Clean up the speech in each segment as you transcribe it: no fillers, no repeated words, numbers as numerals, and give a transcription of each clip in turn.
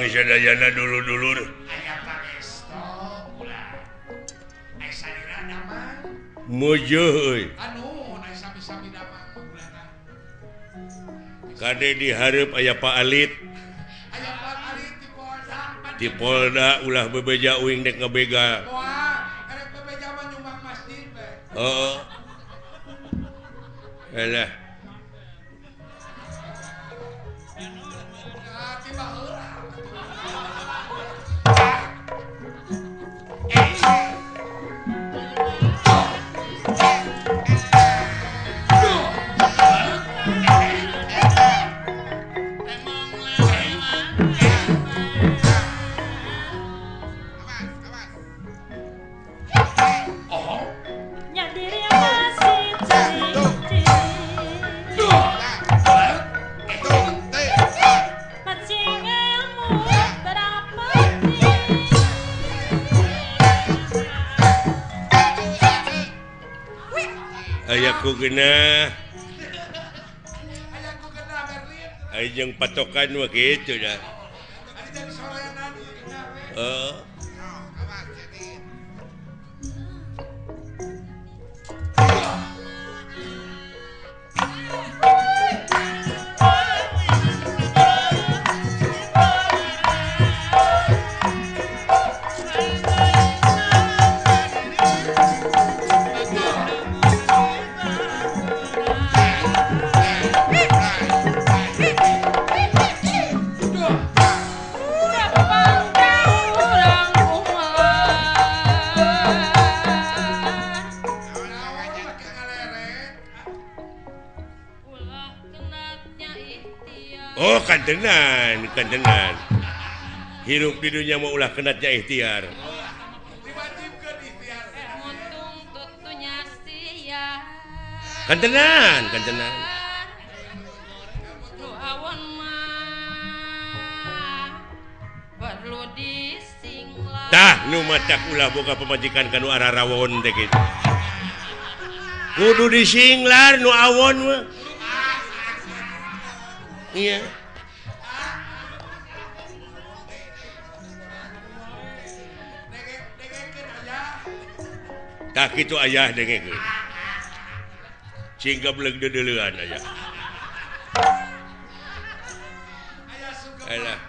Abang sadayana dulur-dulur. Aya pangesto ulah. Aya salira damang. Mujuh euy. Anu aya sami-sami damang ulah. Kade dihareup aya Pak Alit. Aya Pak Alit di Polda. Di Polda ulah bebeja uing dek ngabegal. Moal, erek bebeja mah nyumbang masjid we. Heeh. Alah. Ayaku genah. Ayaku genah Berlin. Aya jeung patokan mah kitu dah. Heeh. Oh kantenan, kantenan. Hirup di dunia mau ulah kenatnya ikhtiar. Kantenan, kantenan. Tah nu matak ulah boga pamajikan kanu ararawon teh kitu. Kudu disinglar nu awon mah. Iya. Tah kitu ayah dengekeun. Cing gableg deudeuleun ayah. Alah.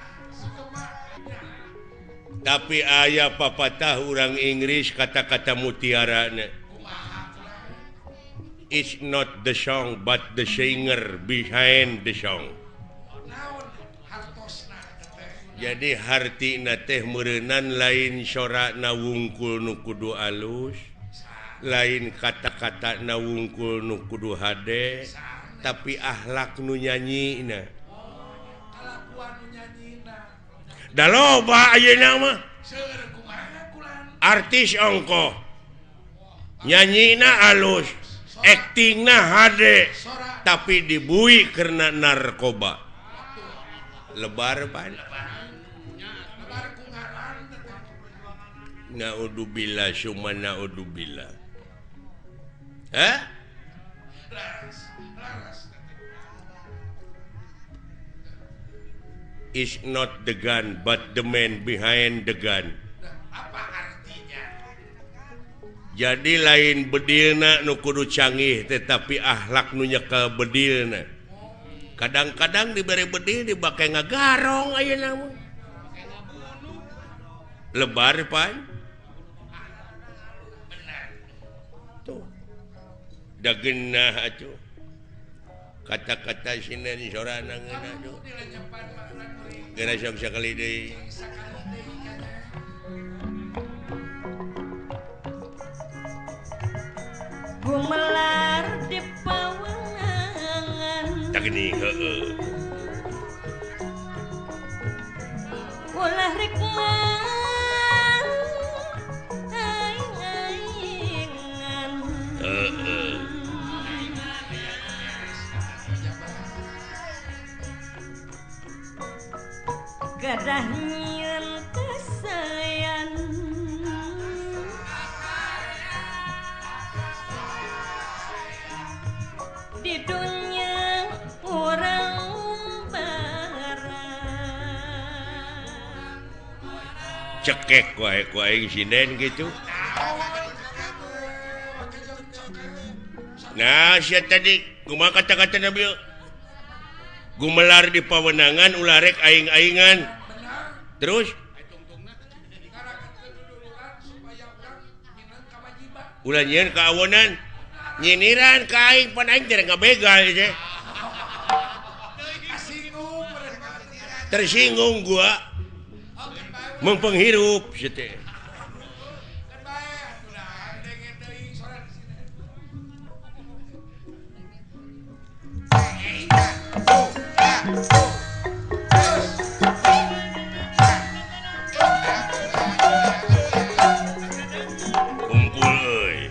Tapi ayah papatah urang Inggris kata-kata mutiarana. It's not the song but the singer behind the song. Jadi hartina teh meureunan lain sorana wungkul nu kudu alus, lain kata-kata na wungkul nu kudu hade, tapi akhlak nu nyanyina. Da loba ayeuna mah. Artis ongkoh. Nyanyina alus, aktingna hade, tapi dibui karena narkoba. Lebar pan. Naudzubillah summa naudzubillah. Hah? It's not the gun but the man behind the gun. Apa artinya? Jadi lain bedilna nu kudu canggih tetapi akhlak nu nyekel bedilna. Kadang-kadang dibere bedil dibake ngagarong ayeuna mah. Lebar pan. Tuh. Da geunah atuh. Kata-kata sinan sorana ngeunah tuh. Geura sok sakali deui. Gumelar di pawangan. Tak gini heueuh. Ulah rek aing-aingan. Heeh. Gadah nyieun kasayan. Di dunia urang barang. Dicekek wae ku aing sinden gitu. Nah, sia tadi kumaha kata-kata Nabi? Gumelar di pawenangan ulah rek aing-aingan. Terus ulah nyieun kaawonan, nyiniran ka aing pan aing teh ngabegal teh. Tersinggung gua. Mempenghirup sia teh. Kumpul euy.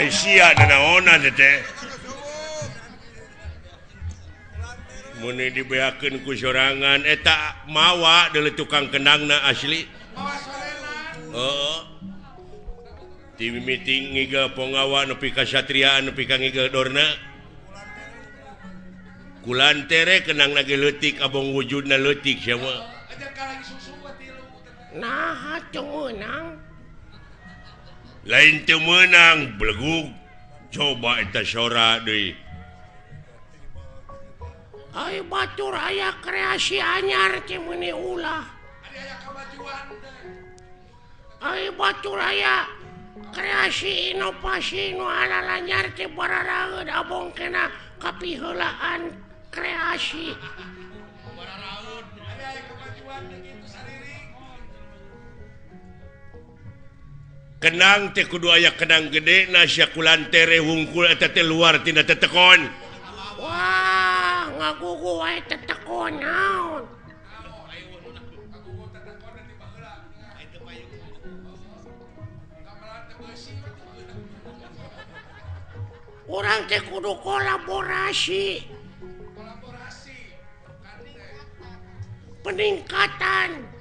Sia nanaonan teh. Mun dibeakeun ku sorangan eta mawa deuleu tukang kendangna asli. Heeh. Ti mimiti ngigel ponggawa nepi ka satriaan nepi ka ngigel dorna. Kulantere kendangna ge leutik abong wujudna leutik sia mah. Naha teu meunang? Lain teu meunang belegug. Coba eta sora deui. Ai batur aya kreasi anyar teh meuni ulah. Ai batur aya kreasi inovasi nu alalanyar teh bararaeud abong kena kapiheulaan kreasi. Kenang teh kudu aya kenang gede na sia kulantere wungkul eta teh luar tina tetekon. Wah, ngagugu wae tetekon naon. Urang teh kudu kolaborasi. Peningkatan.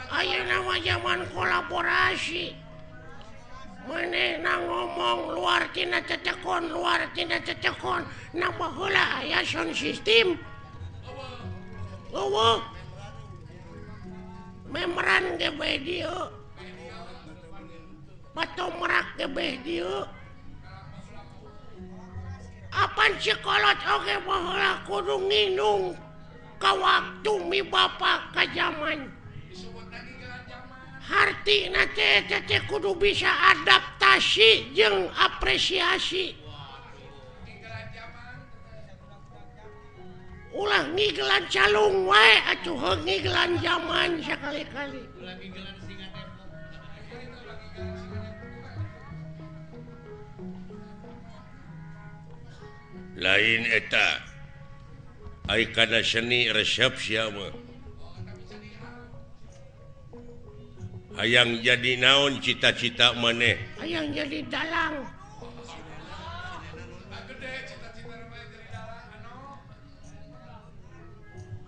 Ayeuna mah zaman kolaborasi. Manehna ngomong luar tina tetekon, luar tina tetekon, na baheula aya sound system. Eueuh. Memeran ge bae dieu. Patomrak ge bae dieu. Apan sikolot oge baheula kudu nginung ka waktu mi bapa ka zaman. Hartina teh teh kudu bisa adaptasi jeung apresiasi. Ulah ngigelan calung wae atuh heuh ngigelan zaman sakali-kali. Lain eta ai kana seni resep sia mah. Hayang jadi naon cita-cita maneh? Hayang jadi dalang.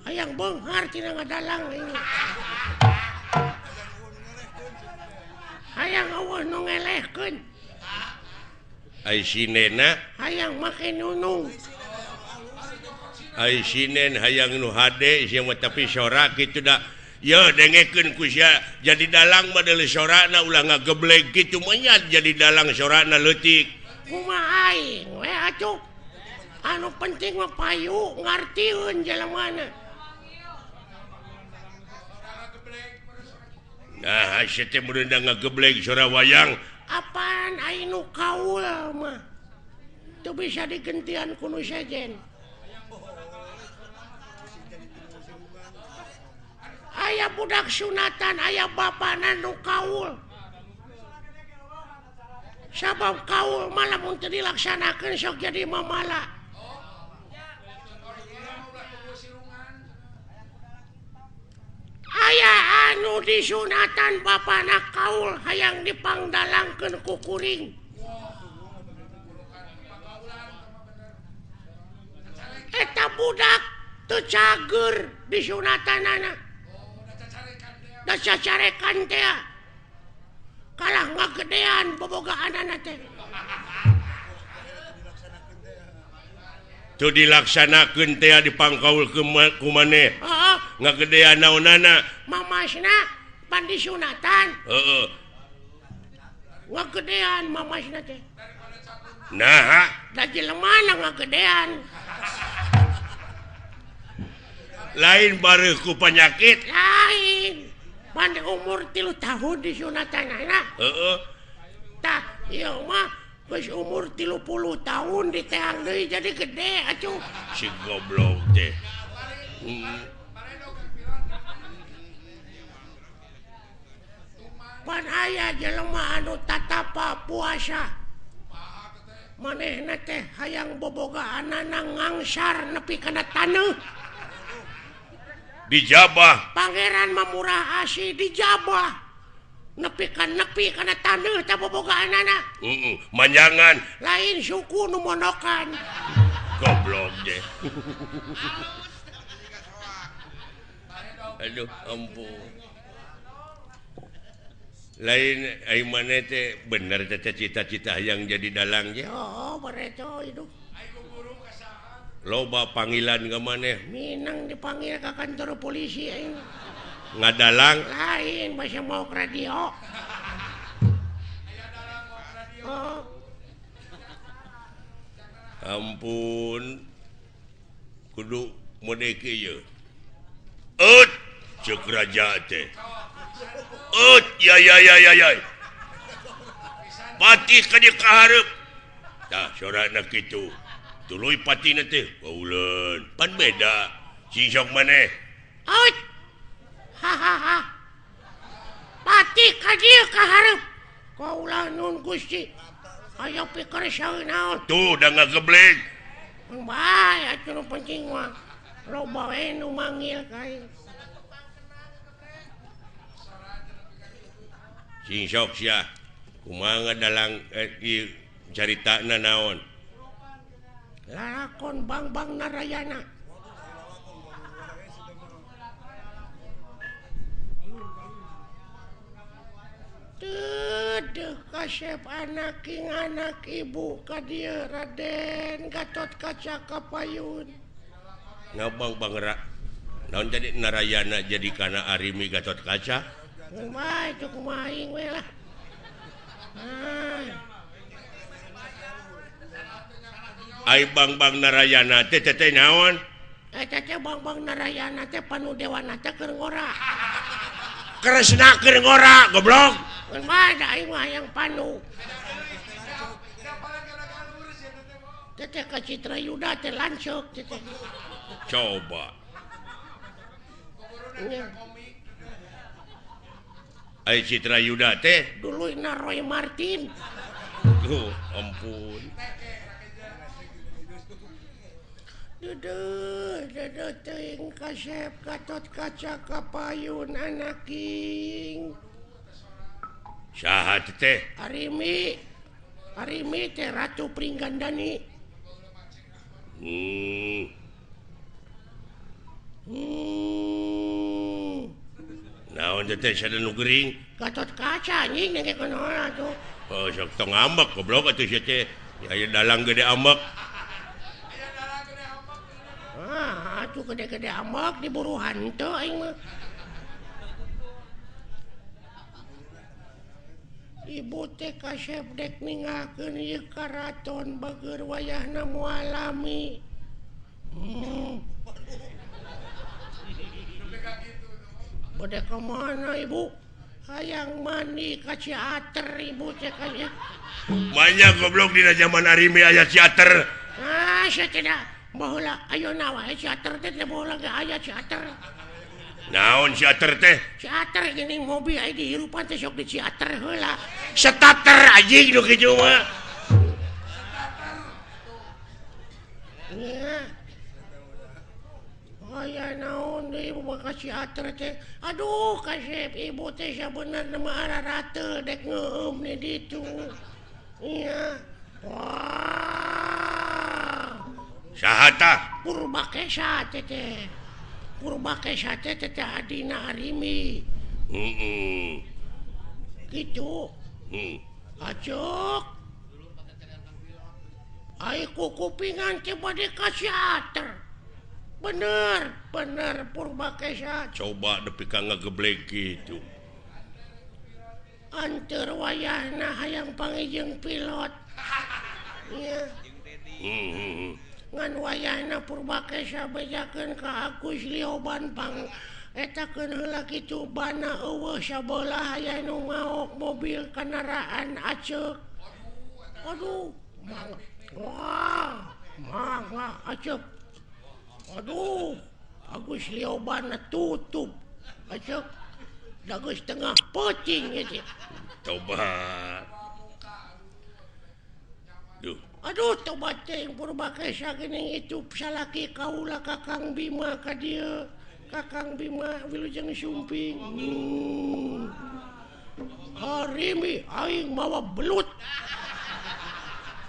Hayang beunghar tina ngadalang ini. Ai sinena hayang make nunung. Ai sinen hayang nu hade sia mah tapi sora kitu da. Ye dengekeun ku sia jadi dalang mah deuleu sorana ulah ngageblek kitu menyat jadi dalang sorana leutik. Kumaha aing we atuh. Anu penting mah payu ngartieun jelemana. Nah, sia teh meureun da ngageblek sora wayang. Apaan aing nu kaul mah teu bisa digentian ku nu sejen. Aya budak sunatan aya bapana nu kaul. Sabab kaul mah lamun teu dilaksanakeun sok jadi mamala. Aya anu disunatan bapana kaul hayang dipangdalangkeun ku kuring. Eta budak teu cager disunatanana. Da cacarekan teh kalah ngagedean bobogaanana teh. Teu dilaksanakeun teh dipangkaul ku maneh. Heeh. Ngagedean naonana? Mamasna pan disunatan. Heeh. Ngagedean mamasna teh. Naha? Da jelemana ngagedean. Lain bareuh ku panyakit. Lain. Pan umur 3 tahun disunatanana. Heeh. Tah, ieu mah geus umur 30 tahun diteang deui jadi gede atuh. Si goblok teh. Pan aya jelema anu tatapa puasa. Manehna teh hayang bobogaanana ngangsar nepi kana taneuh. Dijabah. Pangeran mah murah asih dijabah. Nepi kana taneuh teh bobogaanana. Heeh, manjangan. Lain suku nu monokan. Goblok deh. Aduh, ampun. Lain ai maneh teh bener teh cita-cita hayang jadi dalang ge. Oh, bareto hidup. Loba panggilan ka maneh. Minang dipanggil ka kantor polisi aing. Ngadalang lain basa mau ke radio. Oh. Ampun. Kudu mode kieu. Eut ceuk raja teh. Eut ya ya ya ya ya. Pati ka dieu ka hareup. Tah sorana kitu. Tuluy patina teh kauleun. Pan beda. Sing sok maneh. Eut. Ha ha ha. Pati ka dieu ka hareup. Kaula nun Gusti. Aya pikir saeun naon. Tuh da ngageblek. Bae atuh nu penting mah. Loba we nu manggil ka aing. Sing sok sia. Kumaha dalang ieu caritana naon? Lalakon Bangbang Narayana. Teuh kasep anak king anak ibu ka dieu Raden Gatot Kaca Kapayun. Ngabang Bang naon jadi Narayana jadi kana Arimi Gatot Kaca? Kumaha itu kumaha aing we lah. Ah. Ai Bangbang Narayana teh teh naon? Eta teh Bangbang Narayana teh panu dewana teh keur ngora. Kresna keur ngora goblok. Kumaha da aing mah hayang panu. Teh ka Citra Yuda teh lanceuk teh. Coba. Ai Citra Yuda teh duluyna Roy Martin. Tuh, ampun. Duduh, duduh teuing kasep Gatot Kaca Kapayun anaking. Saha teh? Arimi. Arimi teh Ratu Pringgandani. Naon teh sada nu gering? Gatot Kaca anjing nengke kunaon atuh. Oh, sok tong ngambek goblok atuh sia teh. Aya dalang gede ambek. Ah, atuh gede-gede ambek diburu hantu aing mah. Ibu teh kasep dek ninggalkeun ieu karaton bageur wayahna moal lami. Bade ka mana ibu? Hayang mandi ka Ciater ibu teh ka. Banyak goblok dina zaman Arimi aya Ciater. Ah, sia tidak. Baheula ayeuna wae Ciater teh teh baheula ge aya Ciater. Naon Ciater teh? Ciater geuning mobil aya dihirupan teh sok di Ciater heula. Starter anjing nu kitu mah. Nya. Aya naon deui ibu ka Ciater teh. Aduh kasep ibu teh sabenerna mah ararateul dek ngeueum di ditu. Iya. Wah. Saha tah? Purbakesa teh teh. Purbakesa teh teh adina Arimi. Heeh. Kitu. Heeh. Acuk. Ai kukupingan teh bade ka Ciater. Bener, bener Purbakesa. Coba nepi ka ngageblek kitu. Anteur wayahna hayang panggih pilot. Iya. Ngan wayahna Purbakesa bejakeun ka Agus Lioban pang etakeun heula kitu bana eueuh sabelah aya nu maok mobil kendaraan aceuk. Aduh, mangga. Wah, mangga aceuk. Aduh, Agus Lioban tutup. Aceuk. Dagus tengah peuting ieu teh. Tobat. Duh. Aduh, tobat teh Purbakesa geuning itu salaki kaula Kakang Bima ka dieu. Kakang Bima wilujeng sumping. Harimi aing mawa belut.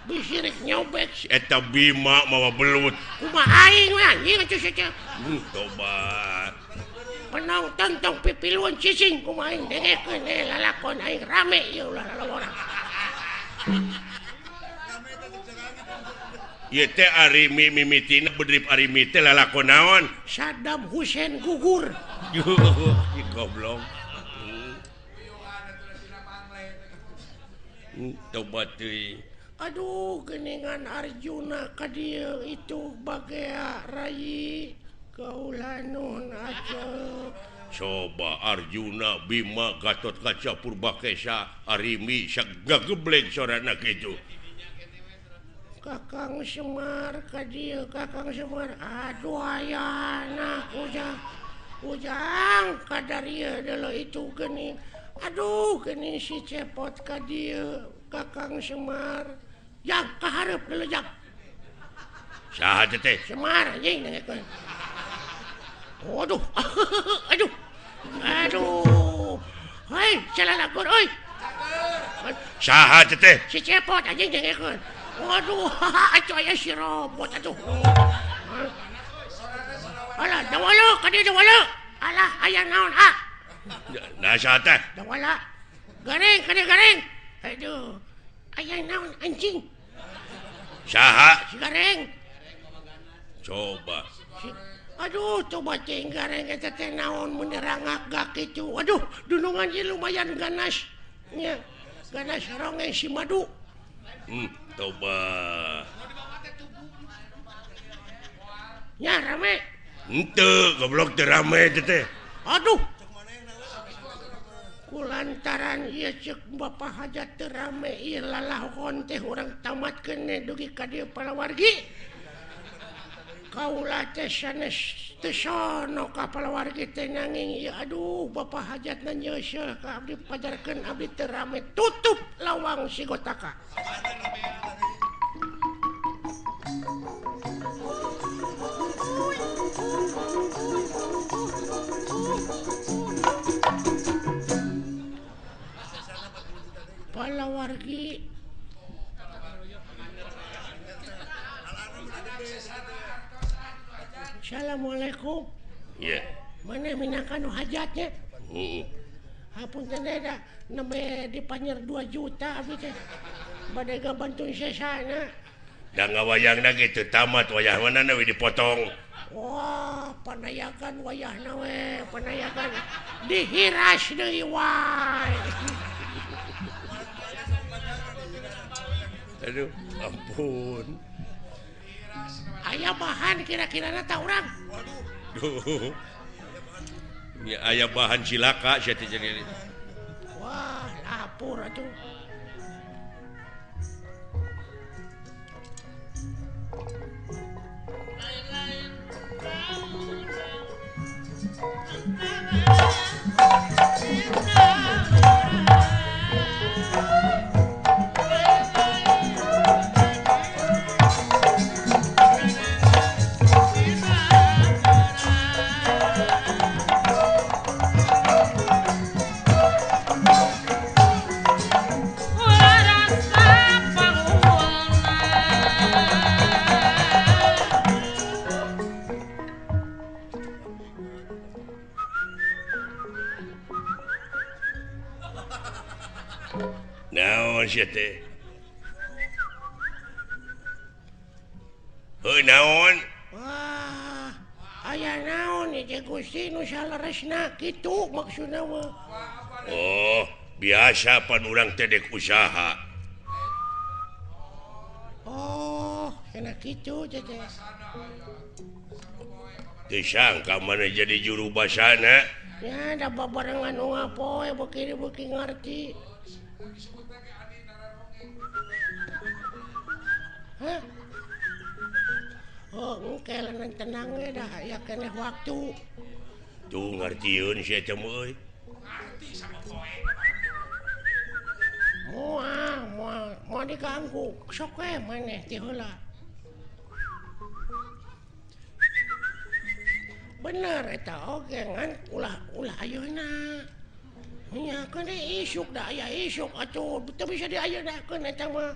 Bisirik nyobek. Eta Bima mawa belut. Kumaha aing we anjing atuh sia. Tobat. Penonton tong pipiluan cicing kumaha aing dengekeun lalakon aing rame ieu ulah lalawara. Ieu teh Arimi mimitina bedrip Arimi teh lalakon naon? Saddam Hussein gugur. Ih goblok. Tobat teuing. Aduh geuningan Arjuna ka dieu itu bagea rayi. Kaula nun aceuk. Coba Arjuna Bima Gatotkaca Purbakesa Arimi sagageblek sorana kitu. Kakang Semar ka dieu Kakang Semar. Aduh ayana ujang. Ujang kadarieu deuleu itu geuning. Aduh geuning si Cepot ka dieu Kakang Semar. Jang ka hareup deuleu jang. Saha teh? Semar anjing dengekeun. Aduh, aduh, aduh, hei, salah lakon, oi. Saha teh? Si Cepot anjing dengekeun. Waduh, atuh aya si robot atuh. Alah, dawala, ka dieu dawala. Alah, aya naon ah? Nah, saha teh? Dawala. Gareng, ka dieu gareng. Aduh, aya naon anjing? Saha? Si gareng. Coba. Aduh, coba cing gareng eta teh naon mun rangak gak kitu. Aduh, dunungan ieu lumayan ganas. Nya, ganas rongeng si madu. Coba. Nya rame. Henteu, goblok teu rame teh teh. Aduh. Kulantaran ieu ceuk Bapak Hajat teu rame ieu lalahon teh urang tamatkeun dugi ka dieu palawargi. Kaula teh sanes teu sono ka palawargi teh nanging ieu aduh Bapak Hajatna nyeuseuh ka abdi pajarkeun abdi teu rame tutup lawang sigotaka. Palawargi Assalamualaikum. Iya. Yeah. Mana minangka nu hajatnya? Heeh. Hapunten da nembe dipanyer 2 juta abdi teh. Bade gabantun sesana. Da ngawayangna ge teu tamat wayah mana we dipotong. Wah, panayakan wayahna we, panayakan dihiras deui wae. Aduh, ampun. Aya bahan kira-kirana ta urang. Waduh. Ya aya bahan cilaka sia teh jadi. Wah, lapur atuh. Naon sia teh? Heuh naon? Wah, aya naon ieu Gusti nu saleresna kitu maksudna mah. Oh, biasa pan urang teh dek usaha. Oh, cenah kitu teh. Teu sangka maneh jadi juru basana. Ya, da babarengan unggal poe beuki-beuki ngarti. Hah? Oh, engke leunang tenang we dah aya keneh waktu. Tuh ngartieun sia teh euy. Ngarti sama poe. Moal, moal, moal diganggu. Sok we maneh ti heula. Bener eta oge ngan ulah ayeuna. Nya keun isuk da aya isuk atuh teu bisa diayenakeun eta mah.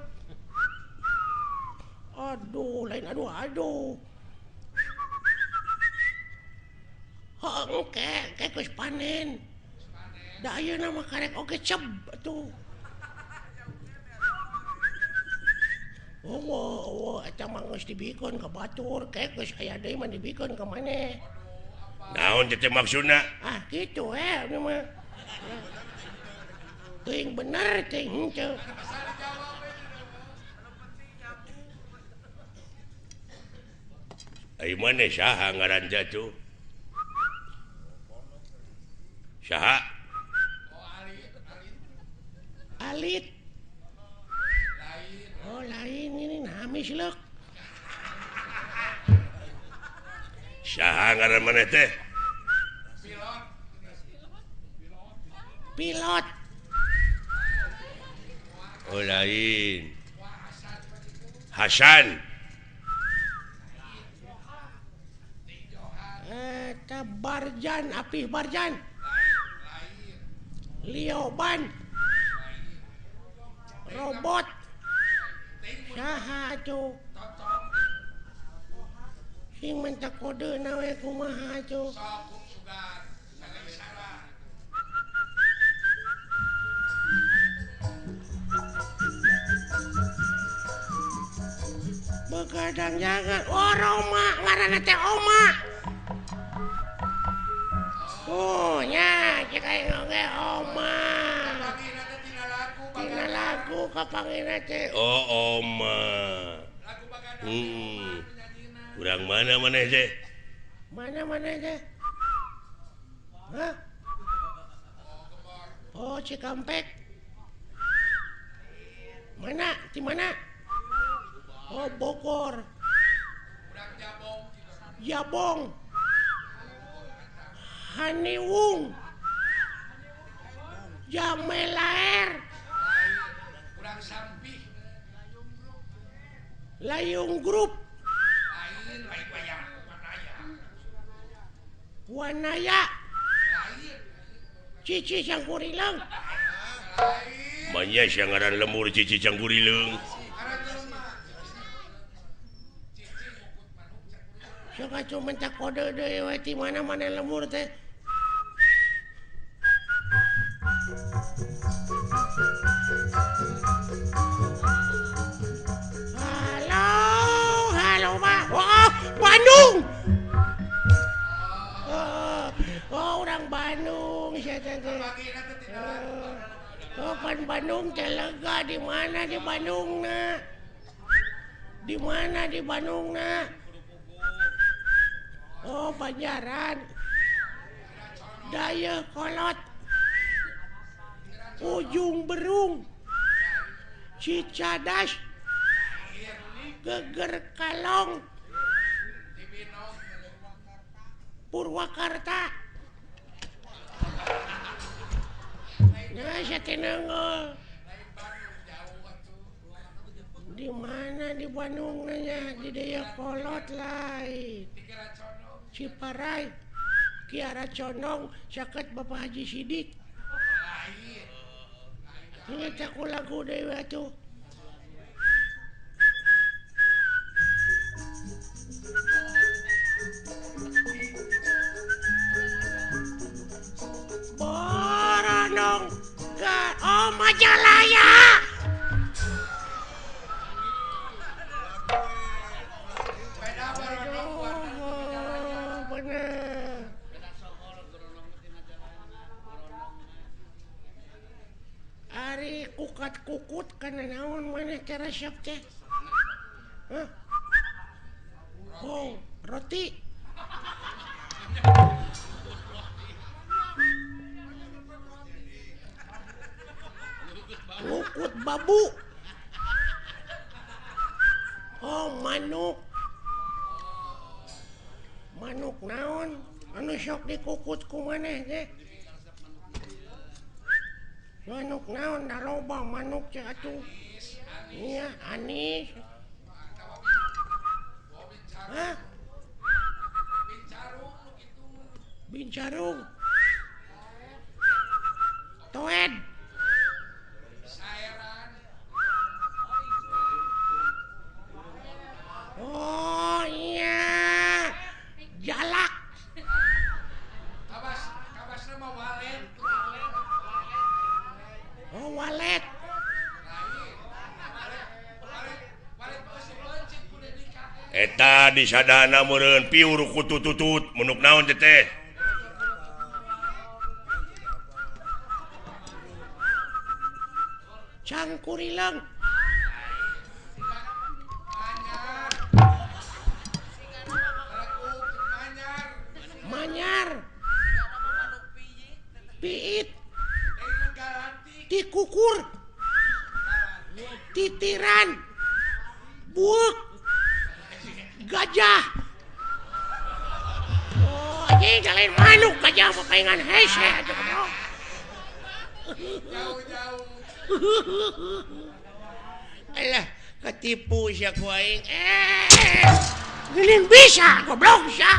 Aduh, lain aduh aduh. Heuh engke, engke geus panen. Da ayeuna mah karek oge ceb atuh. Oh, eta mah geus dibikeun ka batur, ke geus aya deui mah dibikeun ka maneh. Naon teh maksudna? Ah, kitu we ieu mah. Teuing bener teuing henteu. Ai maneh saha ngaran teh atuh? Saha? Alit. Oh, lain ini nami sileuk. Saha ngaran maneh teh? Pilot. Pilot. Oh, lain. Hasan. Eta Barjan, Apih Barjan. Lioban. Robot. Saha atuh? Sing minta kode na we kumaha atuh? Begadang jangan. Oh, Roma, ngaranna teh Oma. Oh, nya cek aing oge Oma. Tina lagu kapangina teh. Oh, Oma. Urang mana maneh teh? Mana maneh teh? Hah? Oh, Cikampek. Mana? Di mana? Oh, Bogor. Jabong. Haniwung. Jamelaer. Layung Group. Wanaya. Cici Cangkurileung. Manya sia ngaran lemur Cici Cangkurileung. Sok atuh minta kode deui we ti mana-mana lemur teh. Kapan Bandung teh lega di mana di Bandungna? Di mana di Bandungna? Oh, Banjaran. Dayakolot. Ujung Berung. Cicadas. Geger Kalong. Purwakarta. Nah, saya tenang. Di mana di Bandung nanya di Dayakolot lain. Ciparai, Kiara Condong, saket Bapak Haji Sidik. Ini aku lagu dewa tuh. Boronong ke oh Majalaya. Aduh, bener. Ari kukat-kukut kana naon maneh teh resep teh? Hah? Oh, roti. Ngukut babu. Oh, manuk. Manuk naon? Anu sok dikukut ku maneh teh? Manuk naon da loba manuk teh atuh. Iya, anis. Hah? Bincarung. Toed. Oh iya, jalak. Kabasna mah walet. Oh walet. Eta di sadana meureun piur kutututut menuk naon teh teh. Cangkurileung. Manyar. Piit. Tikukur. Titiran. Buuk. Gajah. Oh, anjing lain manuk gajah mah paingan hese atuh goblok. Jauh-jauh. Alah, ketipu sia ku aing. Geuning bisa goblok sia.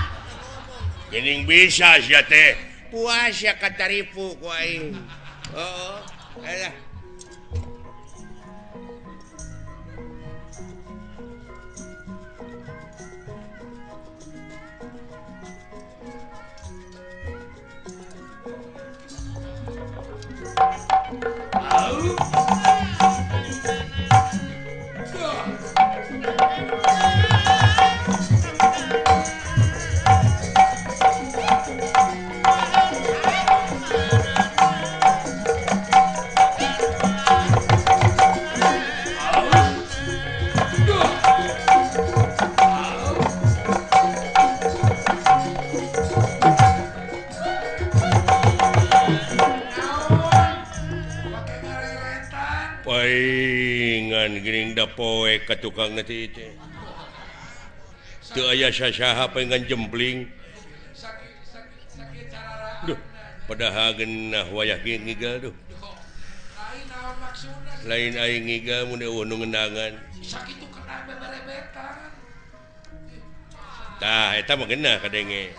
Geuning bisa sia teh. Puas sia kataripu ku aing. Heeh. Alah. Paingan geuning da poek ka tukang teh teh. Teu aya sasaha paingan jempling. Duh, padahal geunah wayah ge ngigal duh. Lain aing ngigal mun eueuh nu ngendangan. Sakitu kena beberebetan. Tah eta mah geunah kadenge.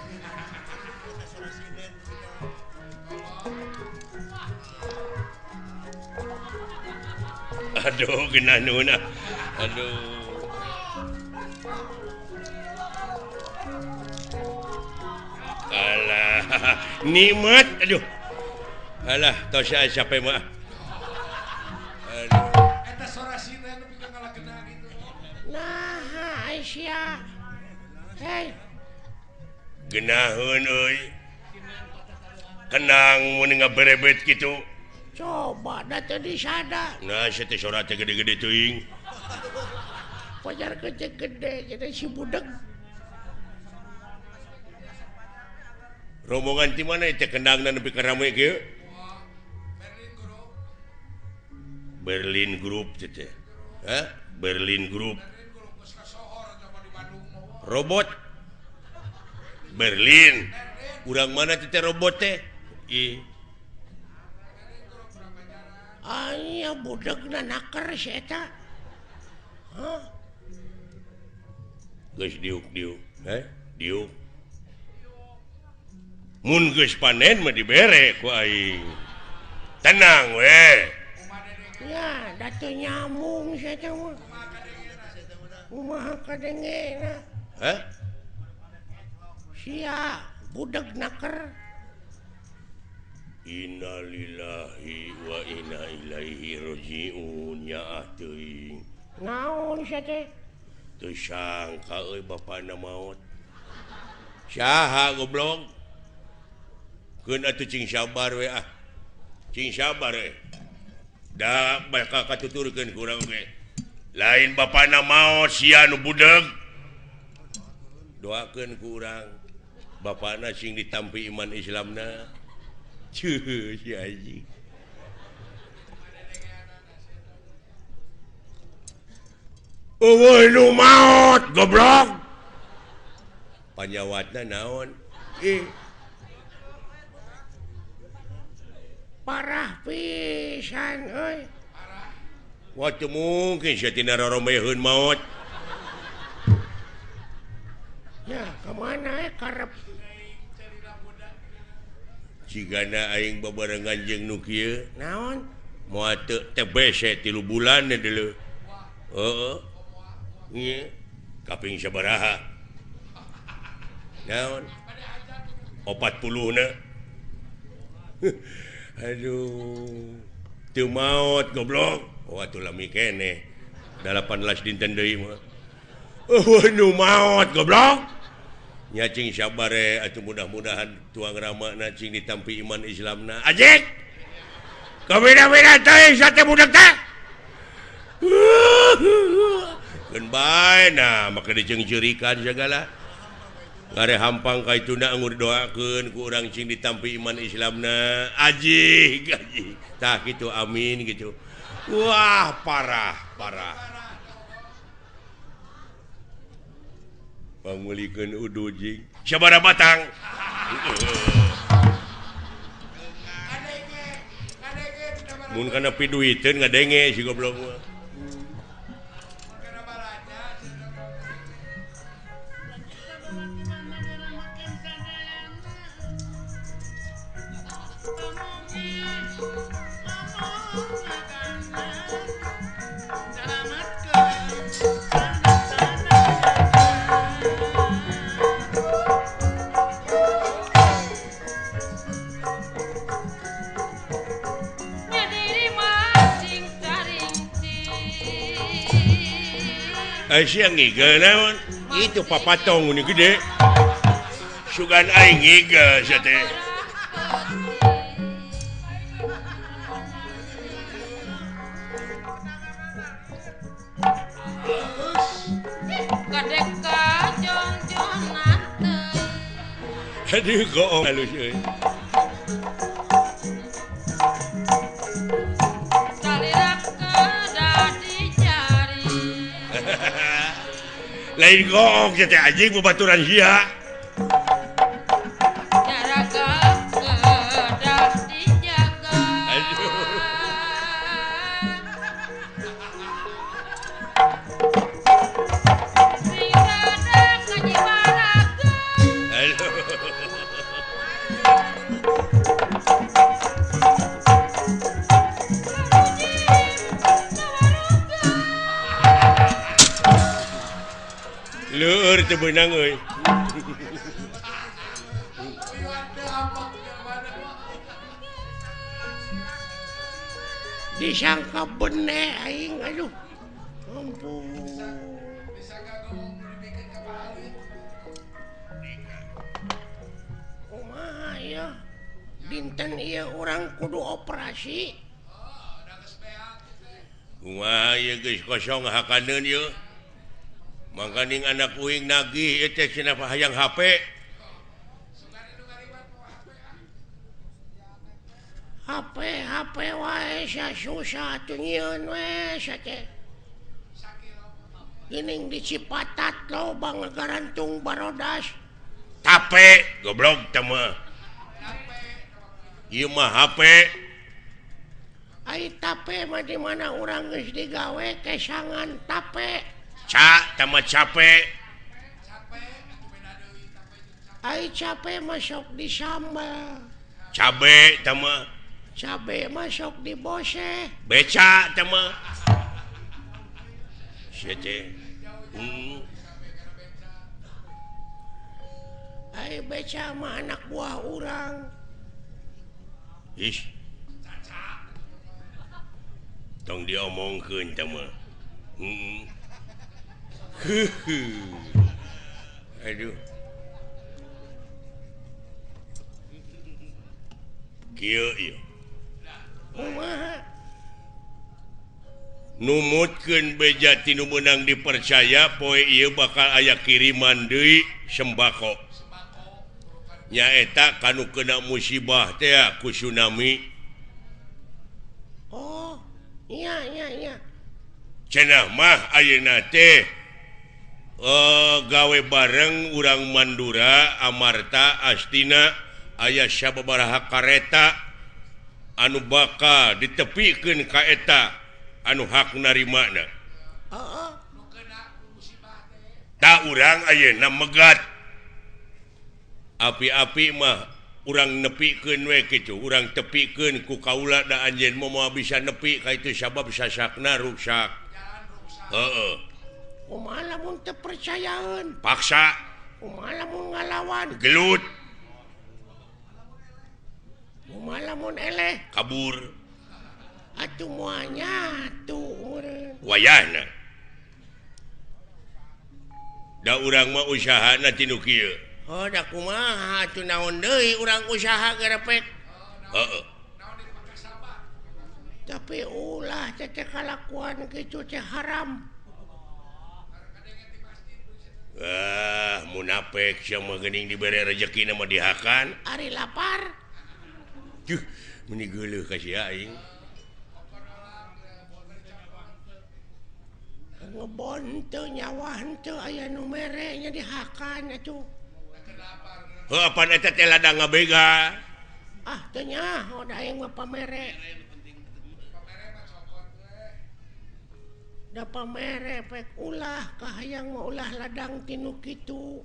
Aduh, geunah nuhun ah. Aduh. Alah, nikmat aduh. Alah, tos aya sape mah. Aduh. Eta sora sinden nepi ka ngalageuna kitu. Nah, Aisyah. Hei. Geunaheun euy. Kenang mun ngaberebet kitu. Coba da teu disada. Nah, sia teh sora teh gede-gede teuing. Pajar kecek gede jadi si budeg. Rombongan ti mana teh kendangna nepi ka rame kieu? Berlin Group teh teh. Hah? Berlin Group. Robot Berlin. Urang mana teh robot teh? Ih. Aya budegna naker si eta. Hah? Geus diuk-diuk, heh? Diuk. Mun geus panen mah dibere ku aing. Tenang we. Ya, da teu nyambung si eta mah. Kumaha kadengena? Hah? Sia budeg naker. Innalillahi wa inna ilaihi rajiun ya teuing. Naon sia teh? Teu sangka euy bapana maot. Saha goblok? Keun atuh cing sabar we ah. Cing sabar we. Da bakal katuturkeun ku urang ge. Lain bapana maot sia nu budeg. Doakeun ku urang bapana sing ditampi iman Islamna. Cuh, si anjing. Eueuh nu maot goblok. Panyawatna naon? Ih. Parah pisan euy. Wah, teu mungkin sia tina roromeheun maot. Ya, ka mana karep? Jigana aing babarengan jeung nu kieu. Naon? Moal teu TBC 3 bulan deuleu. Heeh. Ieu kaping sabaraha? Naon? 40 na. Aduh. Teu maot goblok. Oh atuh lami keneh. 18 dinten deui mah. Eueuh nu maot goblok. Nya cing sabar atuh mudah-mudahan tuang ramana cing ditampi iman Islamna. Ajik. Kabeda-beda teh sate budak teh. Keun bae nah make diceungceurikan sagala. Ngare hampang ka ituna anggur doakeun ku urang cing ditampi iman Islamna. Ajik, ajik. Tah kitu amin gitu. Wah, parah, parah. Pangulikeun udu jing sabaraha batang. Mun kana piduiteun ngadenge si goblok mah. Siang ngigel naon? Itu papatong ini gede. Sugan aing ngigel sia teh. Aduh goong halus euy. Lain goong teh anjing babaturan sia. Jaraga kedah dijaga. Aduh. Sing sadar kajibaraga. Aduh. Leur teu beunang euy. Disangka bene aing aduh. Ampun. Kumaha ya? Dinten ieu urang kudu operasi. Kumaha ieu geus kosong hakaneun ieu. Mangkaning anak uing nagih ieu teh cenah hayang HP. HP HP wae sia susah atuh nyieun we sia teh. Geuning di Cipatat loba ngagarantung barodas. Tape goblok teh mah. Ieu mah HP. Ai tape mah di mana urang geus digawe kesangan tape. Ca teh mah cape. Ai cape mah sok disambel. Cabe teh mah. Cabe mah sok diboseh. Beca teh mah. Sia teh. Ai beca mah anak buah urang. Ih. Tong diomongkeun teh mah. Aduh. Kieu ieu. Kumaha? Numutkeun beja ti nu meunang dipercaya poe ieu bakal aya kiriman deui sembako. Nyaeta kanu kena musibah teh ku tsunami. Oh, iya iya iya. Cenah mah ayeuna teh gawe bareng urang Mandura, Amarta, Astina aya sababaraha kareta anu bakal ditepikeun ka eta anu hak narimana. Heeh. Ta urang ayeuna megat. Api-api mah urang nepikeun we kitu, urang tepikeun ku kaula da anjeun mah moal bisa nepi ka itu sabab sasakna ruksak. Heeh. Kumaha lamun teu percayaeun? Paksa. Kumaha lamun ngalawan? Gelut. Kumaha lamun eleh? Kabur. Atuh moal nyatu meureun. Wayahna. Da urang mah usahana ti nu kieu. Oh, da kumaha atuh naon deui urang usaha gerepek. Heeh. Tapi ulah teh kalakuan kitu teh haram. Ah, munafik sia mah geuning dibere rejeki mah dihakan. Ari lapar. Juh, meuni geuleuh ka sia aing. Ngebon teu nyawa henteu aya nu mere nya dihakan atuh. Heuh, apan eta teh ladang ngabega. Ah, teu nyaho da aing mah pamere. Da pamere pek ulah kahayang mah ulah ladang tinu kitu.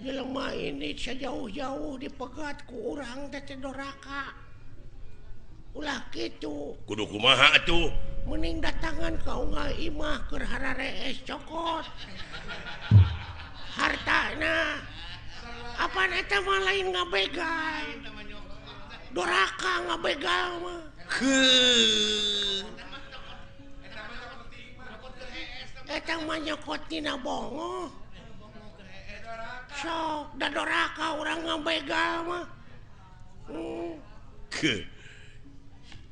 Jelema ini sejauh-jauh dipegat ku urang teh teh doraka. Ulah kitu. Kudu kumaha atuh? Mending datangan ka unggal imah keur hararees cokot. Hartana. Apaan eta mah lain ngabegal. Doraka ngabegal mah. Heuh. Eta mah nyokot tina bongoh. Sok da doraka urang ngabegal mah. Ke.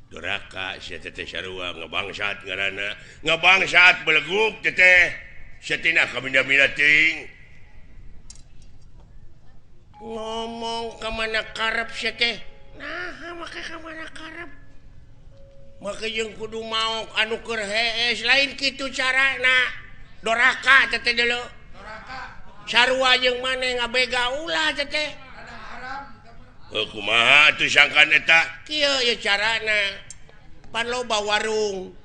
Doraka sia teh sarua ngabangsat ngaranna. Ngabangsat beleguk teh teh. Sia tina kabina-bina teuing. Ngomong ka mana karep sia teh? Naha make ka mana karep? Make jeung kudu maok anu keur hees lain kitu carana. Doraka teh teh deuleu. Doraka. Sarua jeung maneh ngabega ulah teh teh. Heuh kumaha atuh sangkan eta? Kieu ye carana. Pan loba warung.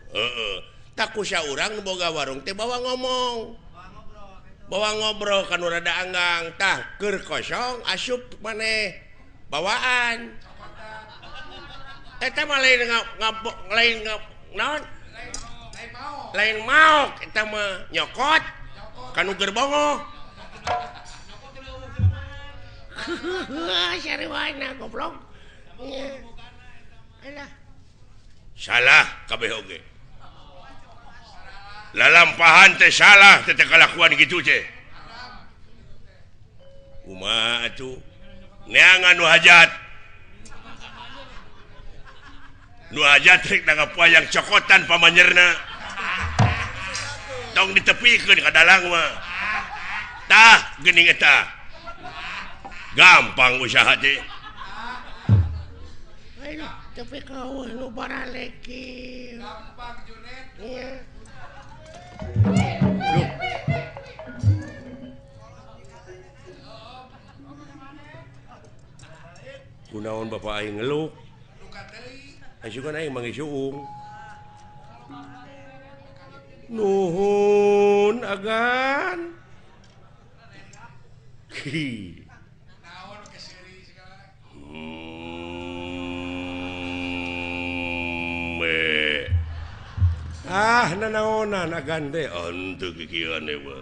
Heeh. Tak ku saurang nu boga warung teh bawa ngomong. Bawa ngobrol kan rada anggang. Tah keur kosong asup maneh bawaan. Eta mah lain lain naon? Lain maok eta mah nyokot kanu keur bongoh. Sarwana goblok. Alah. Salah kabeh oge. Lalampahan teh salah teh kalakuan kitu teh. Kumaha atuh? Neangan nu hajat. Nu aja trik nanggap wayang cokotan pamanyerna. Tong ditepikeun ka dalang mah. Tah geuning eta. Gampang usaha teh. Ayo tepi ka eueuh nu baralek kieu. Gampang Junet. Iya. Kunaon bapak aing ngeluk? Asukan aing manggih suung. Nuhun agan. Hi. Naon keseri segala. Ah nanaonan agan teh henteu kikieuan we.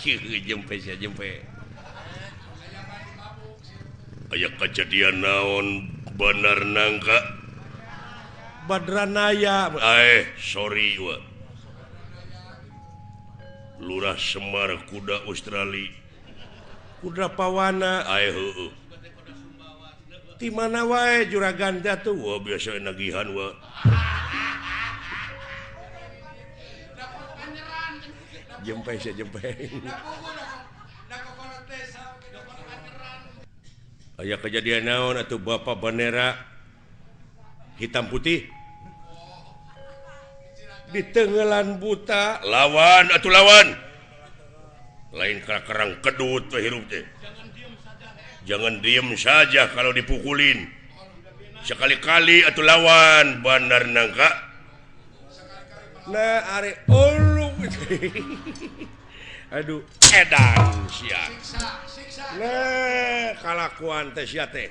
Kieu jempe sia jempe. Aya kejadian naon Bandar Nangka Badranaya sorry wa. Lurah Semar kuda Australia kuda Pawana heueuh. Ti mana wae juragan teh atuh wah biasa nagihan wa. Jempe sia jempe. Aya kejadian naon atuh bapak bendera hitam putih di tenggelan buta lawan atuh lawan lain kerang kedut we hirup teh. Jangan diem saja kalau dipukulin. Sekali-kali atuh lawan Bandar Nangka. Nah are ulu. Aduh edan sia. Nah kalakuan teh sia teh.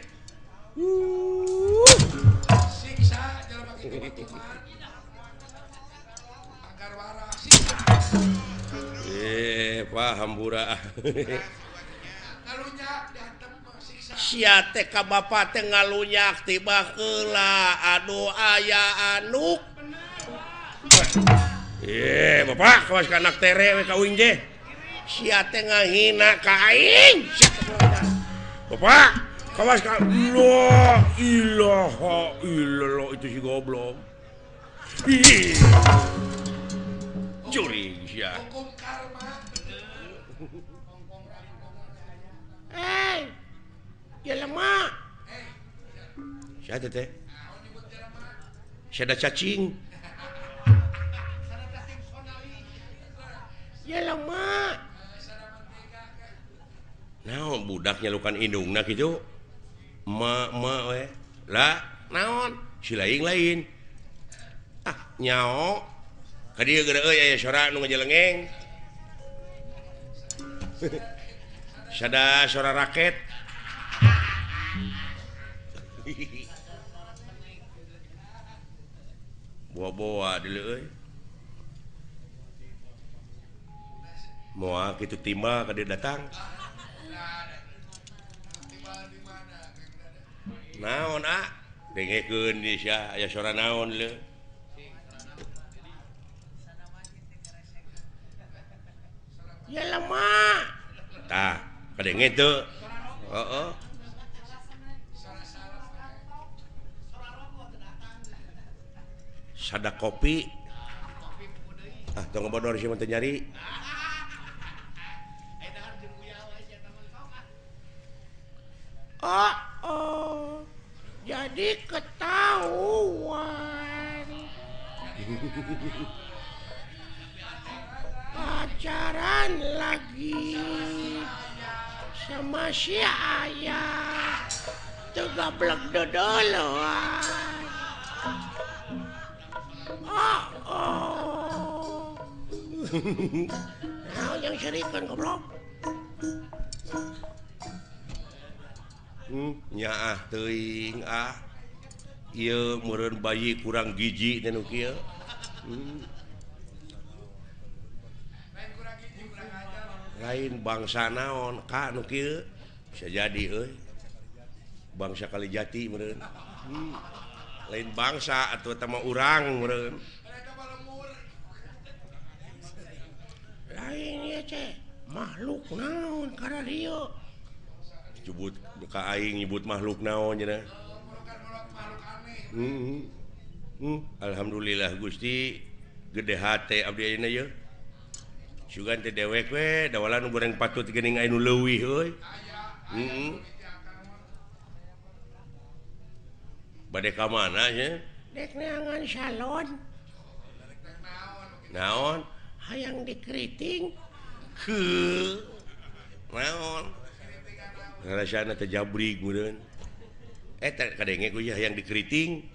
Siksa jelema kitu baturan. Agar waras siksa. Pak hampura. Ngalunyak dihantem siksa. Sia teh ka bapa teh ngalunyak tiba heula aduh aya anuk. Bapak kawas ka anak tere we ka uing teh. Sia teh ngahina ka aing. Bapak kawas ka la ilaha illallah itu si goblok. Ih. Curi sia. Hukum karma. Eh, jelema. Sia teh teh. Sia da cacing. Jelema. Naon budak nyalukan indungna kitu? Ma ma we. Lah, naon? Si lain-lain. Ah, nyao. Ka dieu geura euy aya sora nu ngajelengeng. Sada sora raket. Boa-boa deuleu euy. Moal kitu timbal ka dieu datang. Naon ah? Dengekeun di sia aya sora naon leu. Jelema. Tah, kadenge teu. Heeh. Sada kopi. Ah, tong ngebodor sia mah teu nyari. Oh, oh. Jadi ketahuan. Pacaran lagi sama si ayah. Teu gablek dodoloan. Oh, oh. Naon yang serikeun goblok? Nyaah teuing ah. Ieu meureun bayi kurang gizi teh nu kieu. Lain bangsa naon ka nu kieu bisa jadi euy. Bangsa Kalijati meureun. Lain bangsa atuh eta mah urang meureun. Lain ieu teh makhluk naon kararieu. Nyebut ka aing nyebut makhluk naon cenah. Alhamdulillah Gusti gede hate abdi ayeuna ye. Sugan teh dewek we dawalan goreng patut geuning aya nu leuwih euy. Heeh. Bade ka mana nya? Dek neangan salon. Naon? Hayang dikeriting. Heuh. Naon? Ngarasana teh jabrig meureun. Eta kadenge ku hayang dikeriting.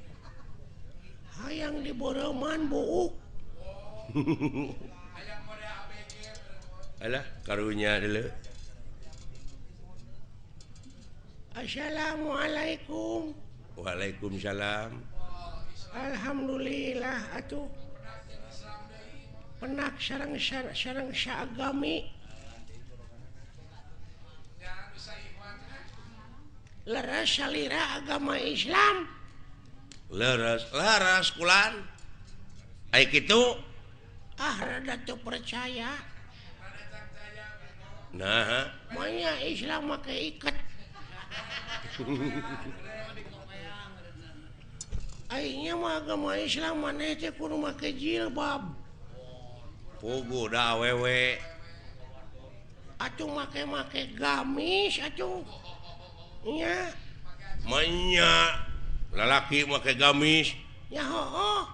Hayang diboreuman buuk. Alah karunya deuleu. Assalamualaikum. Waalaikumsalam. Alhamdulillah atuh. Penak sareng sareng saagami. Leres salira agama Islam. Leres leres kulan. Ai kitu ah rada teu percaya. Nah, manya Islam make iket. Aingnya mah agama Islam maneh teh kudu make jilbab. Puguh da awewe. Atuh make-make gamis atuh. Nya. Manya lalaki make gamis. Ya hooh.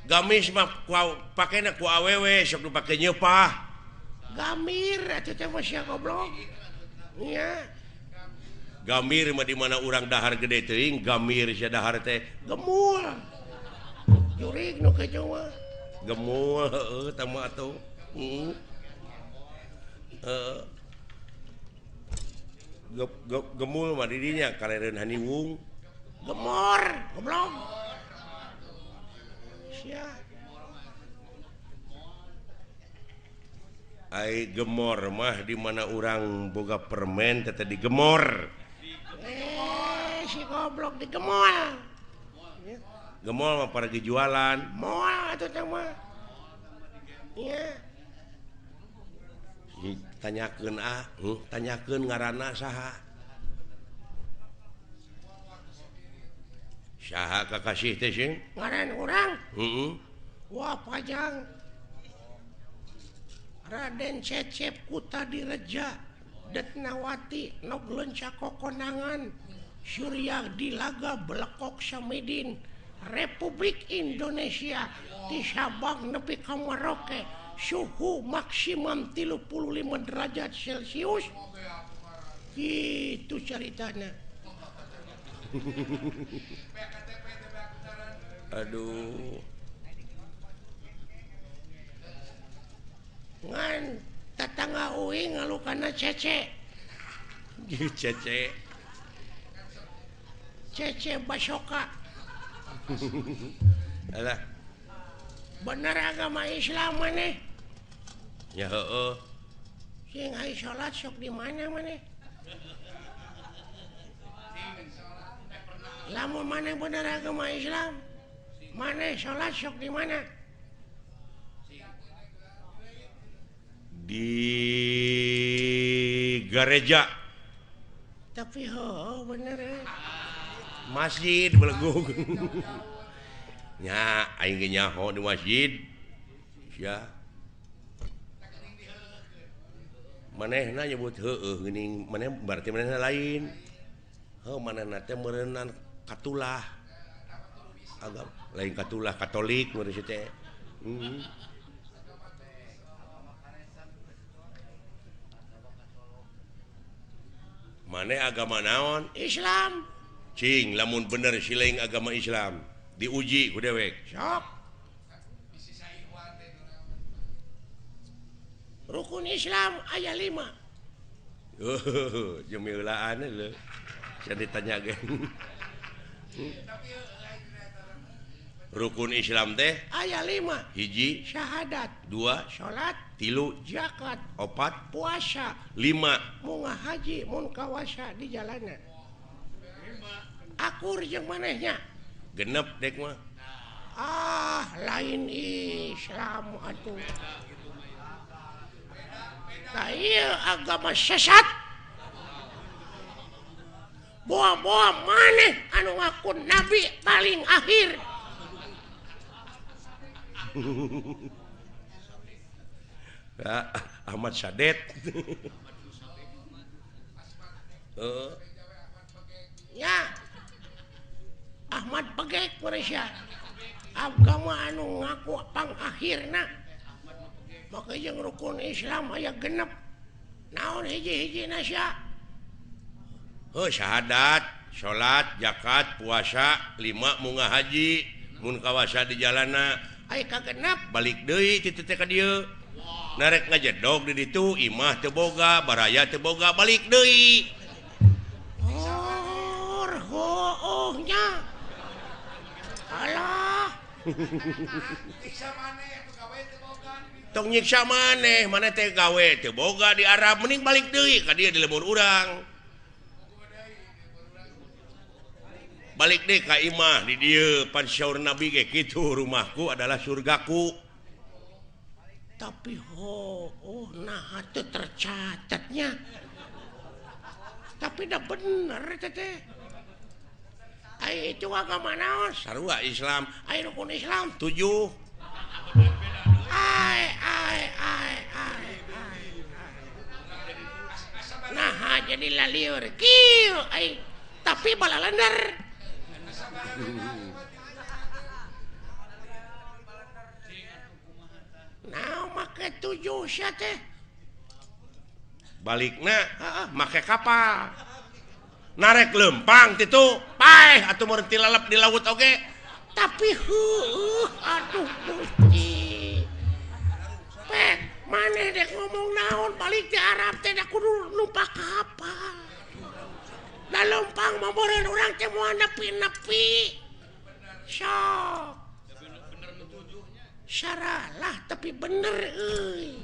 Gamis mah pakena ku awewe sok nu pake nyeupah. Gamir atuh teh mah sia goblok. Nya. Gamir mah di mana urang dahar gede teuing, gamir sia dahar teh gemul. Jurig nu kitu mah. Gemul heueuh tah mah atuh. Heeh. Heeh. Gemul mah di dinya kalereun haniwung. Gemor, goblok. Sia. Ai gemor mah di mana urang boga permen teh digemor. Si goblok digemol. Gemol mah paragi jualan. Moal atuh teh mah. Nya. Tanyakeun ah, tanyakeun ngaranna saha. Saha kakasih teh sing? Ngaran urang? Heeh. Wah pajang. Raden Cecep Kutadireja Detnawati nog leunca kokonangan Surya Dilaga Belekok Samidin Republik Indonesia di Sabang nepi ka Maroke suhu maksimum 35 derajat Celcius. Gitu ceritanya. Aduh. Ngan tetangga uing ngalukana cece. Cece. Cece Basoka. Alah. Bener agama Islam maneh? Ya heueuh. Sing ai salat sok di mana maneh? Lamun maneh bener agama Islam, maneh salat sok di mana? Di gereja. Tapi heueuh bener. Masjid belegung. Nya aing ge nyaho di masjid. Sia. Manehna nyebut heueuh geuning, maneh berarti manehna lain. Heuh manehna teh meureunnan katulah. Agama lain katulah Katolik meureun si teh. Maneh agama naon? Islam. Cing lamun bener siling agama Islam diuji ku dewek. Sok. Rukun Islam aya 5. Oh, jemilaan lho. Saya ditanya ge. Rukun Islam teh aya 5. Hiji syahadat, 2 salat, 3 zakat, 4 puasa, 5 munga haji mun kawasa di jalana. Akur jeung manehnya. Genep dek mah. Ah, lain Islam atuh. Nah, ieu agama sesat. Boa-boa maneh anu ngaku nabi paling akhir. Ahmad Sadet. Ya Ahmad Pegek Malaysia agama anu ngaku pangakhirna maka jeung rukun Islam aya genep naon hiji-hijina sia heuh syahadat salat zakat puasa 5 munga haji mun kawasa di jalana aya kagenep balik deui ti teh ka dieu narek ngajedog di ditu imah teu boga baraya teu boga balik deui oh nya alah tong nyiksa maneh maneh teh gawe teu boga di Arab mending balik deui ka dieu di lembur urang balik deui ka imah di dieu pan syaur Nabi ge kitu rumahku adalah surgaku tapi oh nah teu tercatatnya tapi dah bener teh ai itu agama naon sarua Islam ai rukun Islam 7 ai ai ai ai nah jadi lalieur kieu ai tapi balalender nah make 7 sia teh balikna heeh make kapal narek lempang titu paeh atuh mun tilalep di laut oge tapi heueuh aduh Gusti pek maneh dek ngomong naon balik di Arab teh da kudu numpak kapal da lempang mah meureun urang teh moal nepi-nepi sok saralah tapi bener euy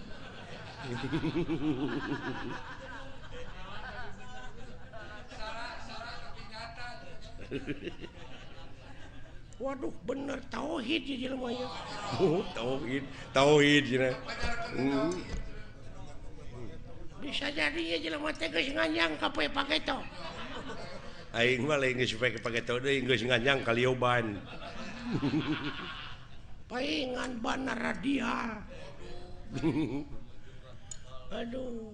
Waduh bener tauhid di jelema ieu. Oh, tauhid, tauhid cenah. Bisa jadi ieu jelema teh geus nganyang ka poe pageto. Aing mah lain geus poe pageto deui geus nganyang ka lioban. Paingan bana radial. Aduh.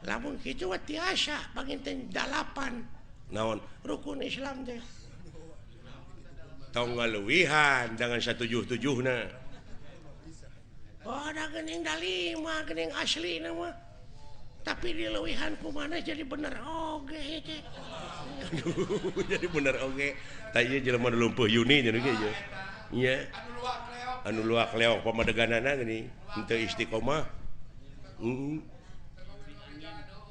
Lamun kitu mah tiasa panginten 8. Naon rukun Islam teh tong ngaluwihan jangan 177na oh da geuning da 5 geuning aslina mah tapi dileuwihan kumaha jadi bener oge teh jadi bener oge tah ieu jelema nu lumpuh Yuni nya ge ieu nya anu luak leok pamadeganana geuning henteu istiqomah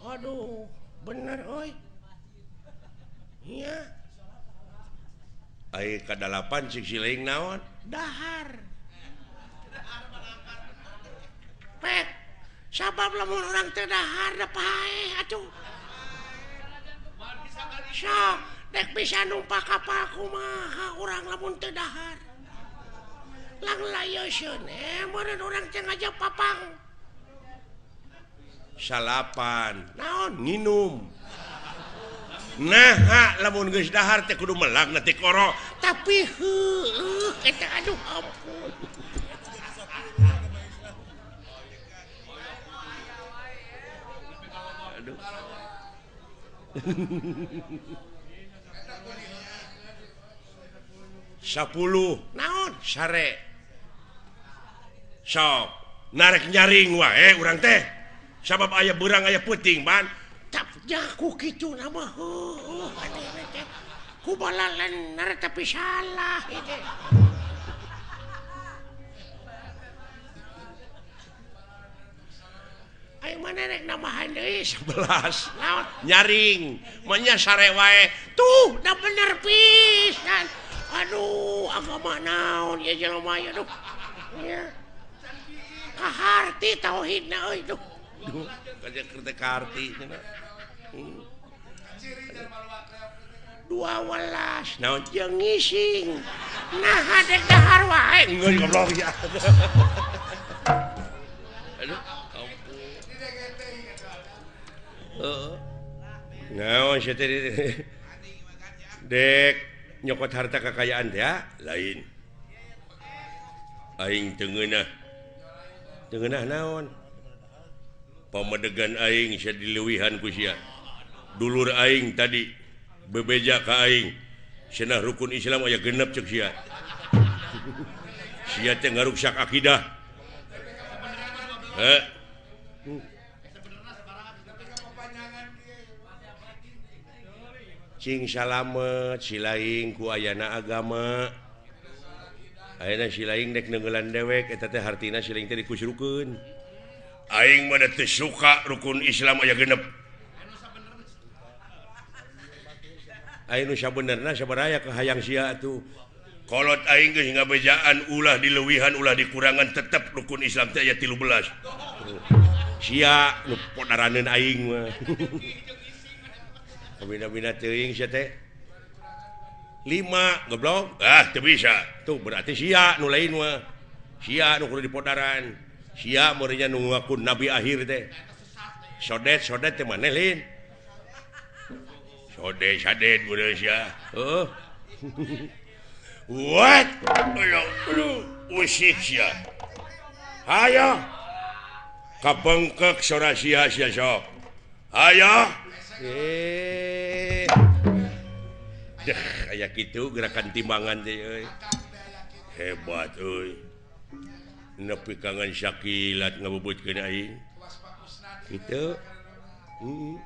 aduh bener euy iya. Ai ka-8 cik siling naon? Dahar. Pek, sabab lamun urang teu dahar da paeh atuh. Sok, dek bisa numpak kapal kumaha urang lamun teu dahar. Lang layoseun meureun urang teh ngajak papang. 9. Naon? Nginum. Nah, lamun geus dahar teh kudu melak na tikoro. Tapi heueuh eta aduh ampun. Aduh. 10 naon sare. Sok, narek nyaring wae urang teh. Sabab aya beurang aya peuting ban. Jaku kitu nama heueuh teh ku balalener tapi salah ieu. Ayo mana rek nambahan deui 11. Naon nyaring mah nya sare wae. Tuh da bener pisan. Aduh agama naon ieu jelema ieu aduh. Nya. Kaharti tauhidna euy duh. Duh, kaja keur teh kaharti cenah. 12 naon jeung ngising. Nah dek dahar wae. Geus goblok ya. Aduh, ampun. Heeh. Naon sia teh dek nyokot harta kekayaan teh ya? Lain. Aing teu ngeunah. Teu ngeunah naon? Pamedegan aing sia dileuwihan ku sia. Dulur aing tadi bebeja ka aing. Cenah rukun Islam aya genep ceuk sia. Sia teh ngaruksak akidah. Heh. Cing salamet silaing ku ayana agama. Ayeuna silaing dek neungeulan dewek eta teh hartina silaing teh dikusrukeun. Aing mah teu suka rukun Islam aya genep. Aing nu sabenerna sabaraya kahayang sia atuh. Kolot aing geus ngabejaan ulah dileuwihan ulah dikurangan tetep rukun Islam teh aya 13. Sia nu podaraneun aing mah. Kabina-bina teuing sia teh. 5 goblok. Ah teu bisa. Tuh berarti sia nu lain mah. Sia nu kudu dipodaran. Sia meureunnya nu ngaku nabi akhir teh. Sodet-sodet teh maneh lain. Sodet sadet meureun sia. Heuh. What? Aduh, usik sia. Hayo. Kabengkek sora sia sia sok. Hayo. Deh, aya kitu gerakan timbangan teh euy. Hebat euy. Nepi kangen sakilat ngabubutkeun aing. Kitu. Heeh.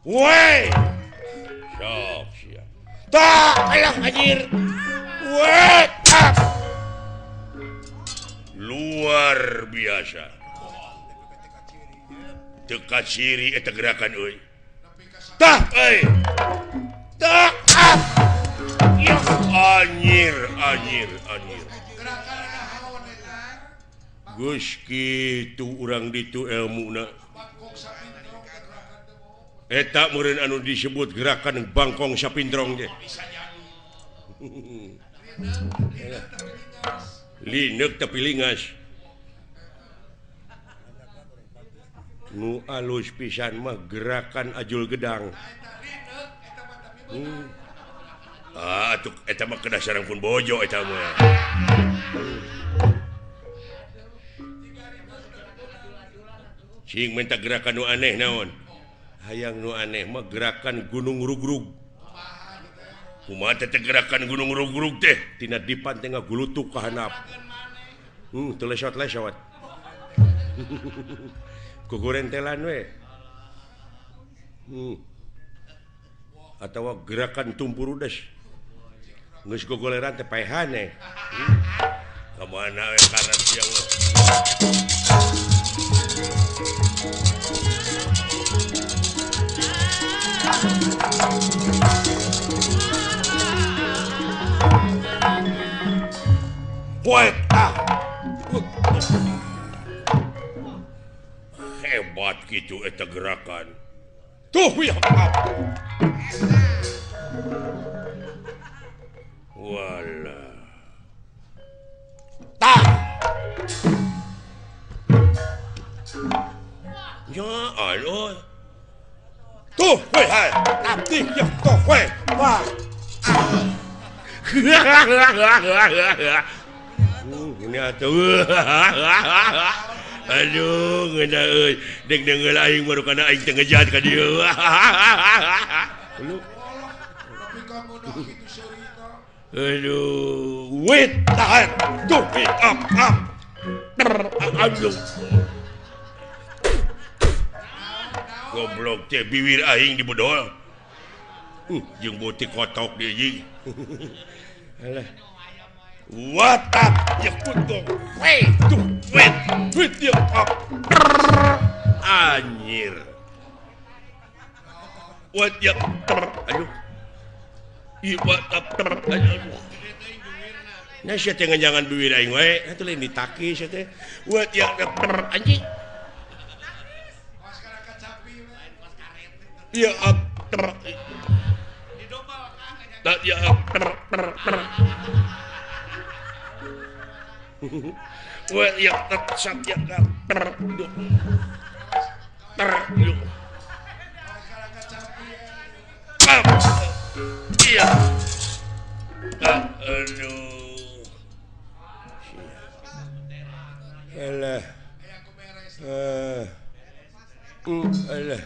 Woi. Sok sia. Tak, alah anjir. What up? Luar biasa. Teu kaciri eta gerakan euy. Tah euy. Tah. Ya anjir, anjir, anjir. Geus kitu urang ditu elmuna. Eta meureun anu disebut gerakan bangkong sapindrong teh. Lineuk tapi lingas. Nu alus pisan mah gerakan ajul gedang. Ah atuh eta mah kedah sareng pun bojo eta mah. Cing minta gerakan nu aneh naon? Hayang nu aneh mah gerakan gunung rugrug. Kumaha teh gerakan gunung rugrug teh? Tina dipan teh ngagulutuk ka handap. Teu lesot-lesot. Kugurentelan we. Atawa gerakan tumpurudes. Geus gogoleran teh paehan eh. Ka mana we karep sia mah. Wait, ah. Hebat gitu eta gerakan. Tuh ya. Wala. Tah. Ya Allah. Tuh, weh, hai. Abdi ya tuh, weh. Wah. Ini atuh. Aduh, ngeunah euy. Deg deungeul aing baru kana aing teu ngejat ka dieu. Aduh, wait, tahan. Tuh, up, up. Aduh. Goblok teh biwir aing dibedol. Jeung beutik kotok deui jeung. Alah. What up? Ya kutu. Wait, tuh, wait, wait ya up. Anjir. What ya? Aduh. Ih, what up? Aduh. Nah, sia teh ngejangan biwir aing wae. Atuh lain ditaki sia teh. What ya? Anjing. Ya up. Tak ya up. Wa ya tak ya ter ter iya. Aduh. Alah.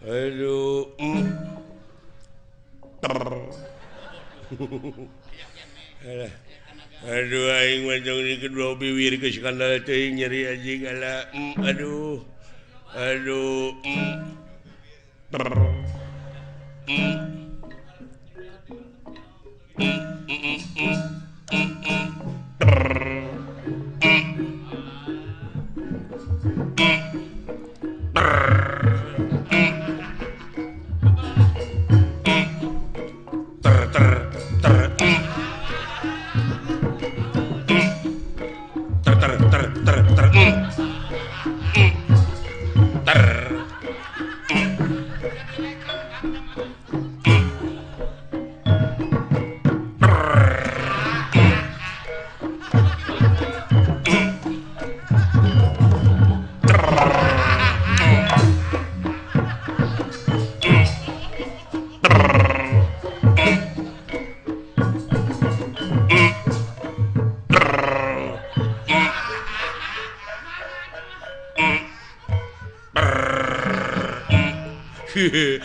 Aduh. Alah. Aduh aing mah tong di kedua biwir geus skandal teuing nyeri anjing alah. Aduh. Aduh. Ter ter ter ter ter ter ter ter ter.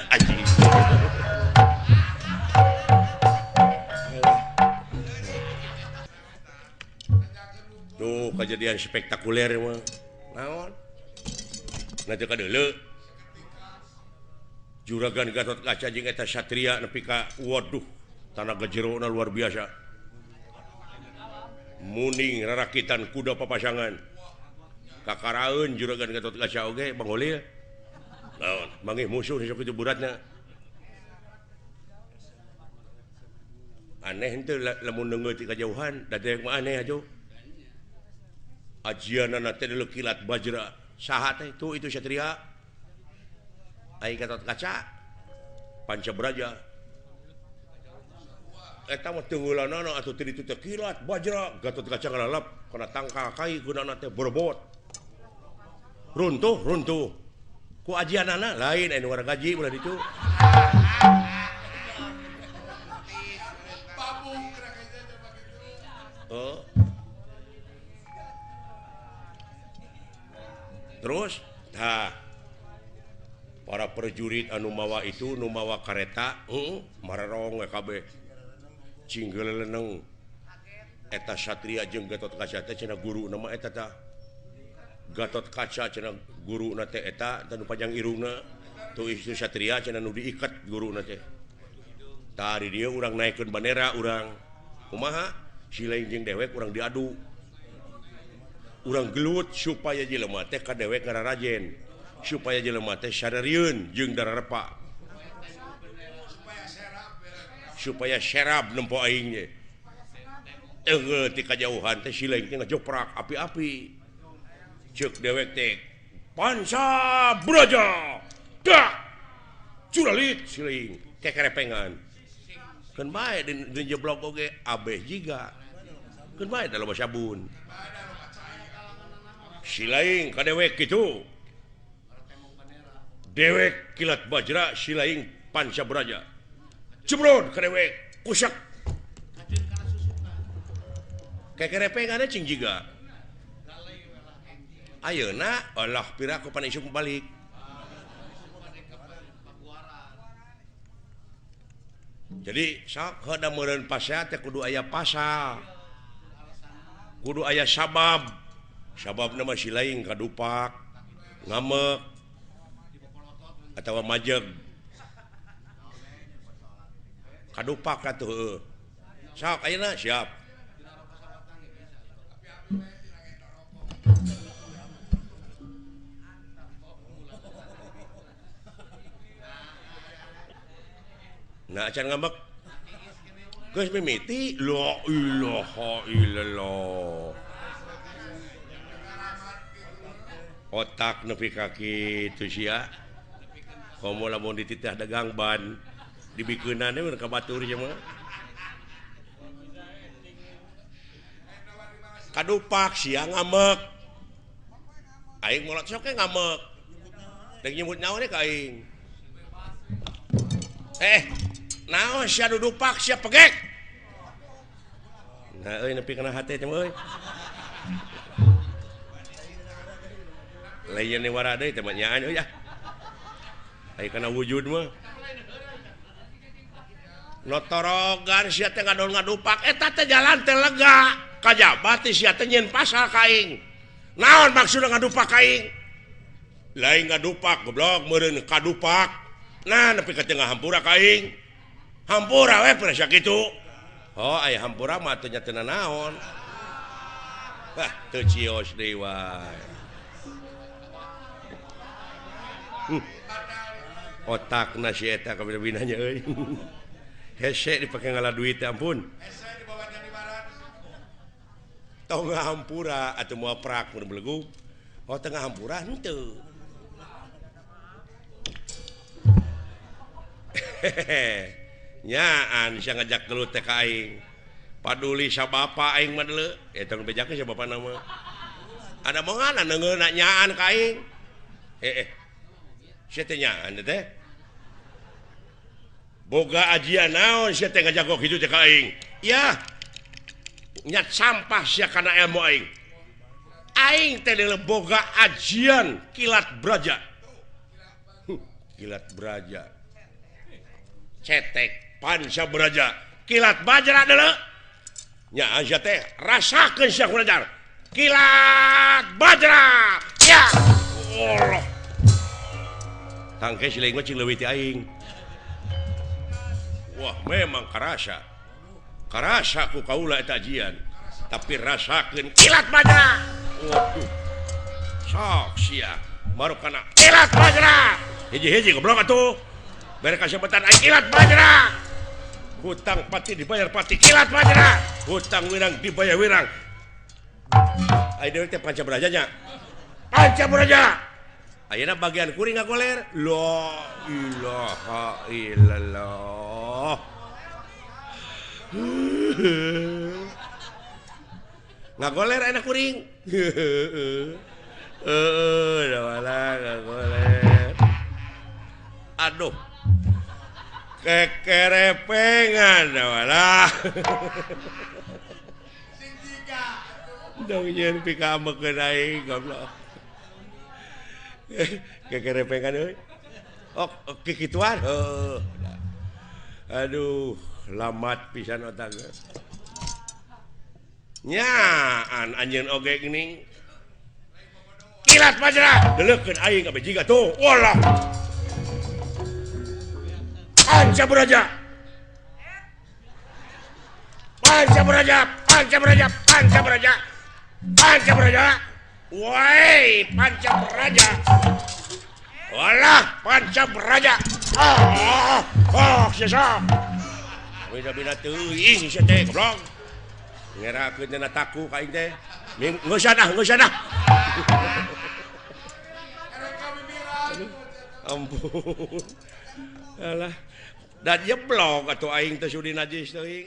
Anjing. Tuh kejadian spektakuler mah. Naon? Nanti ka deuleu. Juragan Gatot Kaca jeung eta Satria nepi ka waduh, tanaga jerona luar biasa. Muning rarakitan kuda papasangan. Kakaraeun Juragan Gatot Kaca oge Bang Holil. Naon, manggih musuh sok kitu beratna. Aneh henteu lamun neungeut ti kajauhan, da dewek mah aneh atuh. Ajianana teh deuleu kilat bajra. Saha teh tuh itu Satria. Aing Gatot Kaca. Panca Braja. Eta mah teungeulanana atuh teu ditu teh kilat bajra. Gatot Kaca ngalalap kana tangkal kai gunana teh borbot. Runtuh, runtuh. Ku ajianana lain anu wargaji ulah ditu. Oh. Terus tah para prajurit anu mawa itu nu mawa kareta mararong we kabeh. Cinggeleneng eta Satria jeung Gatot Kaca teh cenah guruna mah eta tah. Gatot Kaca cenah guruna teh eta tanu panjang irungna tuh itu Satria cenah nu diikat guruna teh. Tah di dieu urang naikeun bandera urang. Kumaha? Si lain jeung dewek urang diadu. Urang gelut supaya jelema teh ka dewek ngararajen, supaya jelema teh sadarieun jeung dararepa. Supaya serab nempo aing ge. Teunggeul ti kajauhan teh si lain teh ngajoprak api-api. Ceuk dewek teh Panca Braja. Dak. Curalit si lain kekerepengan. Keun bae di jeblok oge abeh jiga. Keun bae da loba sabun. Si lain ka dewek kitu. Dewek kilat bajra, si lain Panca Braja. Jebrod ka dewek, kusak. Kekerepengan cing jiga. Ayeuna Allah piraku pan isuk balik. Jadi sok heuda meureun pasea teh kudu aya pasal. Kudu aya sabab. Sababna mah si lain kadupak, ngamek atawa majeg. Kadupak atuh heueuh. Sok ayeuna siap. Nah, acan ngambek. Geus mimiti la ilaha illallah. Otak nepi ka kitu sia. Komo lamun dititah dagang ban dibikeunana we ka batur sia mah. Kadupak sia ngambek. Aing molot sok ge ngambek. Deuk nyebut naon ka aing. Naon sia dudupak sia pegek. Nah euy nepi kana hate teh euy. Lain wara deui teh mah nyaan euy ah. Aya kana wujud mah. Notorogan sia teh ngadon ngadupak eta teh jalan teh lega. Kajaba teh sia teh nyieun pasal ka aing. Naon maksudna ngadupak ka aing? Lain ngadupak goblok meureun kadupak. Nah nepi ka tengah hampura ka aing. Hampura we pernah sakitu. Oh aya hampura mah teh nya teu nanaon. Wah teu cios deui wae. Otakna si eta kabina-binanya euy. Hese dipake ngalah duit ampun. Hese dibawa dari barat. Tong hampura atuh moal prak mun belegug. Oh tengah hampura henteu. Nyaan sia ngajak gelut teh ka aing. Paduli sa bapa aing mah deuleu. Eta nu bejakeun sa bapana mah. Ada mongan neungeuna nyaan ka aing. Sia teh nyaan teh. Boga ajian naon sia teh ngajago kitu teh ka aing. Yah. Nyat sampah sia kana ilmu aing. Aing teh deuleu boga ajian kilat braja. Kilat braja. Cetek panca braja. Kilat bajra deuleu. Nya sia teh rasakeun sia kunajar. Kilat bajra. Ya. Allah. Tangke si lain mah cing leuwih ti aing. Wah memang karasa. Karasa ku kaula eta ajian. Tapi rasakeun kilat bajra. Waduh. Sok sia. Baru kana kilat bajra. Hiji-hiji goblok atuh. Bere kasebetan aing kilat bajra. Hutang pati dibayar pati kilat bajra. Hutang wirang dibayar wirang. Aing deui teh panca braja nya. Panca braja. Ayeuna bagian kuring ngagoler. La ilaha illallah. Ngagoler ayeuna kuring. Heeh, da ngagoler. Aduh. Kekerepengan da walah. Sing jiga. Dong nyeun pikamekeun aing goblok. Kekerepengan euy. Oh, kikituan. Heuh. Aduh, lamat pisan otak. Nyaan anjeun oge geuning. Kilat bajra, deuleukeun aing kabeh jiga tuh. Walah. Panca braja. Panca braja, panca braja, panca braja. Panca braja. Woi, panca braja. Walah, panca braja. Ah, oh, sia. Bina-bina teuing sia teh goblok. Ngerakeun dina taku ka aing teh. Ngeusan ah, ngeusan ah. Ampun. Alah, dan jeblok atuh aing teh sudi najis teuing.